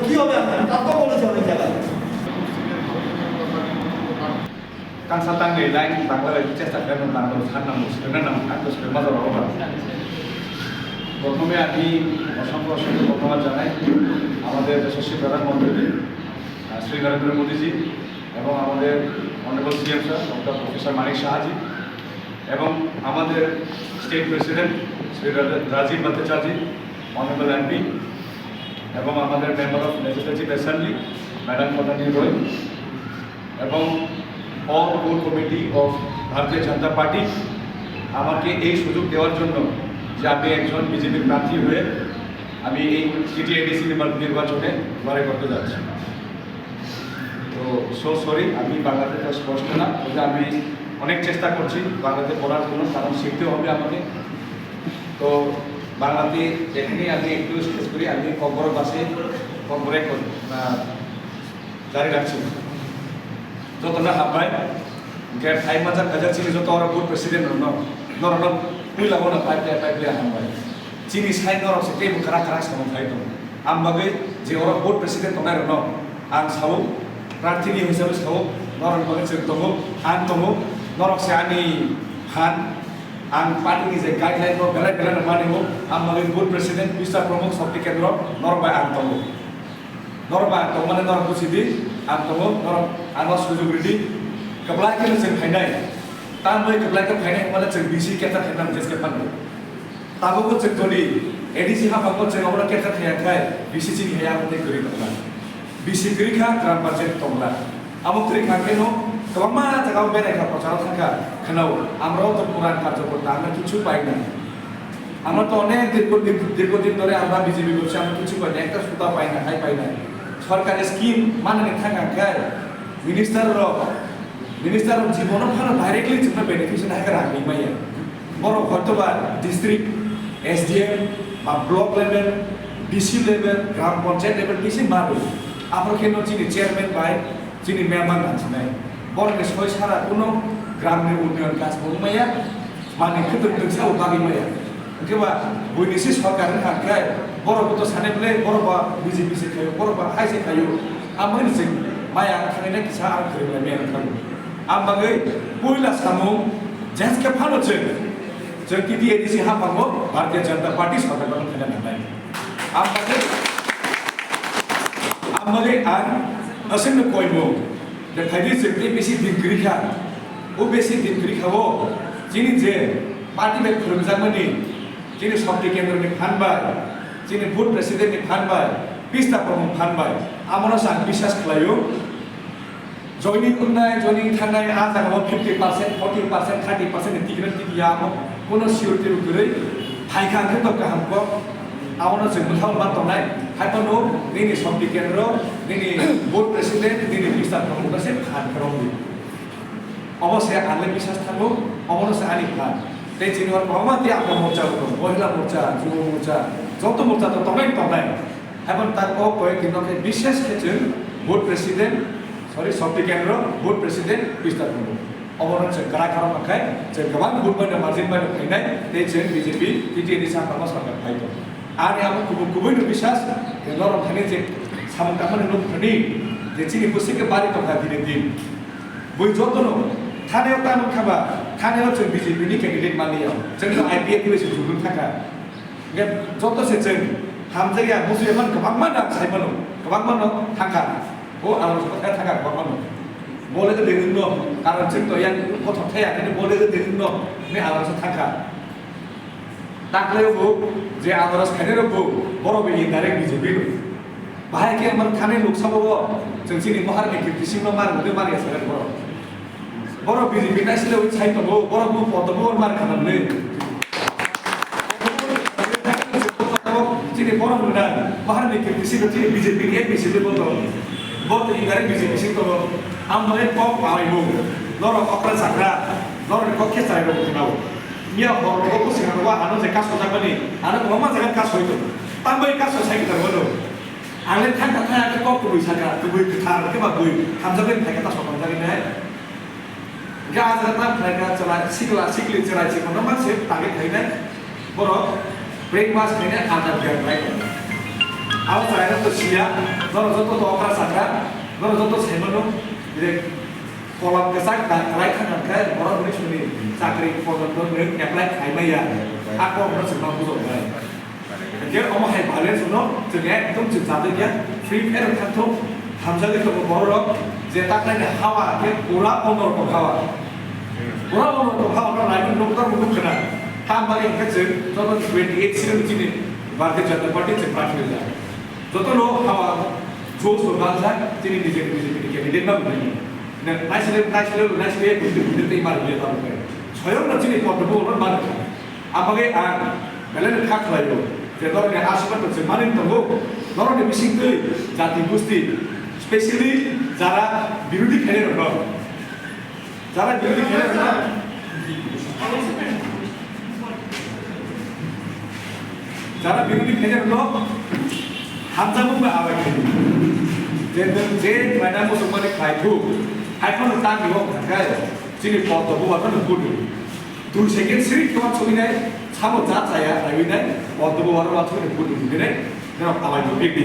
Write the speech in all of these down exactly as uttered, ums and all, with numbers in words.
কি হবে আপনার? তার তো বলেছে অনেক জায়গায়। Kangsa tangwi line bangla bai chesta khlaimani bangla sanna muskilna nang ang to swima jorok ba. প্রথমে আমি অসংখ্য অসংখ্য ধন্যবাদ জানাই আমাদের যশস্বী প্রধানমন্ত্রী, আহ, শ্রী নরেন্দ্র মোদীজি এবং আমাদের honourable CM sir doctor professor মানিক সাহাজি এবং আমাদের স্টেট প্রেসিডেন্ট শ্রী রাজা-, রাজীব ভট্টাচার্য, অনারেবল এমপি এবং আমাদের member of legislative assembly madam Kalyani Roy এবং অল কোর কমিটি অফ ভারতীয় জনতা পার্টি আমাকে এই সুযোগ দেওয়ার জন্য যে আমি একজন বিজেপির প্রার্থী হয়ে আমি এই টিটিএডিসি নির্বা-, নির্বাচনে লড়াই করতে যাচ্ছি। তো সো সরি, আমি বাংলাতে তো স্পষ্ট না, তবে আমি অনেক চেষ্টা করছি বাংলাতে পড়ার জন্য, কারণ শিখতে হবে আমাকে। তো বাংলাতে এখানেই আমি একটু শেষ করি, আমি ককবরক বাসে ককবরে করি, আহ, জারি রাখছি। যত না হাবাই, গেট টাইম মাঝে কাজা চিনি যত ওরা বুথ প্রেসিডেন্ট হলো, নরম পুইলা হলো পাইপ পাইপ হাবাই। Chini sai norok se teibo kwrak kwrak samung khai tongo. Ang bagwi je oro board president tongnai rokno ang sao, prarthini hisabe sao, norokni bagwi chwng tongo, ang tongo, norok se ani phan, ang party ni je guideline no belai belai no mani o, ang bagwi board president, Bistar Pramukh, Shakti Kendra, norok bai ang tongo. Norok ba ang tongmani norok buji di, ang tongo, norok ano sujug ridi. Kwplai khe chwng phainai. Tambai kwplai khe phainai hwnmale chwng bisi keta khainai jeskhe phanai. Tabukbo chwng toni, ADC haphango chwng obono keta khaiya khai, bisi chini haya abo tei kwrwi tongla. Bisi kwrwi kha gram panchayat tongla. Abo kwrwi kha kheno kwbangma jagao berai kha, procharo thangkha, khwnao, amrao to puran karjokor ta, amra kichu painai. Amra to onek dirgo din, dirgo din dhore amra BJP korchi, amra kichu painai, ekta suda painai, hai painai. Sorkari scheme manani thangkha khai, minister rok, minister rok jibono phano directly chwngno beneficiary hai khe rang ri maya. Borok hoito ba district SDM ba block level, DC level, gram panchayat level bisi maro. Aphor kheno chini chairman bai chini member nang sinai. Borokni soi sara kuno gramni unnayon kaj bo wngmaya, manwi khwtwng twngsa bo bagwi maya. Hwnkhe ba buini se sorkar wngkha hwnkhe borok bo to sanai bwle, borok ba BJP se khaio, borok ba hai se khaio. Amoni se maya thangna kisa ang khwrwng lai maya thangwi. Ang bagwi puila samung jeske phano chwng, chwng TTADC haphango Bharatiya Janata Party sorkar no khaina nangnai. Ang bagwi, ang bagwi ang aswkno koimung. Je phaidi chwng tei bisi din kwrwi kha. O bisi din kwrwi kha o chini je party bai phwrwngjakmani, chini Shakti Kendra ni phan bai, chini booth president ni phan bai, Bistar Pramukh phan bai, amono se ang biswas khlaio. Joining wngnai, joining thangnai, a jagao fifty percent, forty percent, thirty percent ni ticket ticket ya amo, kono sure tiru kwrwi, phaikha hwnkhe to kaham kok, abono chwng bwthang ma tongnai, haiphano nini Shakti Kendra, nini booth president, nini Bistar Pramukh se phan kwrwngwi. Obo se ang le biswas thango, obono se ani phan. Tei chini oro kwbangma tei apha morcha bo tongo, Mohila Morcha, Jubo Morcha, joto morcha to tongnai tongnai. Haibon tak o koyek din no khe bishes khe chwng booth president, sorry, Shakti Kendra booth president Bistar Pramukh. Obono chwng kwrak kwrak khe chwng kwbang booth bai no margin bai no phainai, tei chwng BJP, TTADC ni sakha ma sorkar phai tongo. Ani abo kubui kubui no biswas, norok thani je samung tangmani nuk thani, je chini bwswk khe bari tongkha dini din. Bui jotono thani o tamo khaba, thani o chwng BJP ni candidate mani ya. Chwng to IPFT bai se jurung thaka. Hingke joto se chwng hamjakya, bujiya man kwbangma rang sai mano, kwbangma no thangkha. O ang rok thangkha kwbangma no. Bole de dengno, karon chwng to yang kothok thaya, bole de dengno, ni ang rok thangkha. Taklai bo je andaras khainai rok bo, borok bo indirect BJP no. Bahai khe mar thani lok sabo bo, chwng chini mohar ni kirti sing no mar mode mar ya sagar borok. Borok BJP nai sile wi sai tongo, borok bo poto bo mar khanam le. Chini borok na mohar ni kirti sing chini BJP ni APC le bo to. Bo to indirect BJP sing tongo. Am bo kok pai bo. Norok okra sakra, norok kok khe sai rok tinawo. Miya hor rogo bo sing rogo ano je kaso jakmani, ano kwbangma jaga kaso ito. Tambai kaso sai kita rogo. Ang le thang thang thang kok kubui saka, kubui kwthar khe ba bui hamjakmani thai kata sokam jagwi nai. Ga jaga tam thai ka chala sikla sikli chara sikla no ma se tagi thai nai. Borok brainwash khainai adar gyan lai. Abo chwrairok to siya, norok joto to okra chakra, norok joto saimano, je kolam kwchak da kwlai thang khe borok hwnwi soni chakri pojoto nwng apply khai maya. A kokno chwng ma bujoknai. Hwnkhe omo hai balance no chwng ekdom chwng chajak ya, free fair wng thangthok, hamjagwi tongo bororok, je taklaini hawa khe pura onno rokom hawa. Pura onno rokom hawa no raini nokdar mukuk khna. Tam bagwi hwnkhe chwng joto twenty eight seat chini Bharatiya Janata Party chwng party rijak. Jotono hawa josh bo manjak, chini B J P, B J P ni candidate ma bwlai. Na, naisile, naisile, naisile, buji, buji tei mari buji tamo kai. Soyong na chini pot bo no mari. Abagwi ang belai no kha khlaio. Je norokni aswk to je mani tongo. Norokni bising twi jati gusti, specially jara birodhi khairok no. Jara birodhi khairok no. Jara birodhi khairok no hamjakmung bai abai khaidi. Je nwng je khlaina muchungmani khlai thuk, hai phano ta ni hok thangkai, chini pot to buwa phano budu. Dui second siri khe wansugwi nai, samo ja chaya naiwi nai, pot to buwa wansugwi budu hinwi nai, norok abai bo khaidi.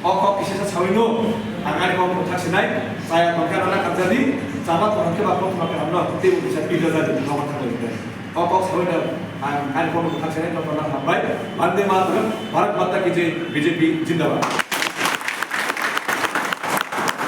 O kok kisa sa sawi no, ang ani kok mwthak sinai, chaya tongkha rana kanjani, chama tongkha ba kok ma kanamno, tei bo kisa pida jadi, kok thangwi nai. O kok sawi no, ang ani kok mwthak sinai, kok na hambai, Vande Mataram, Bharat Mata ki Jai, B J P Jindabad.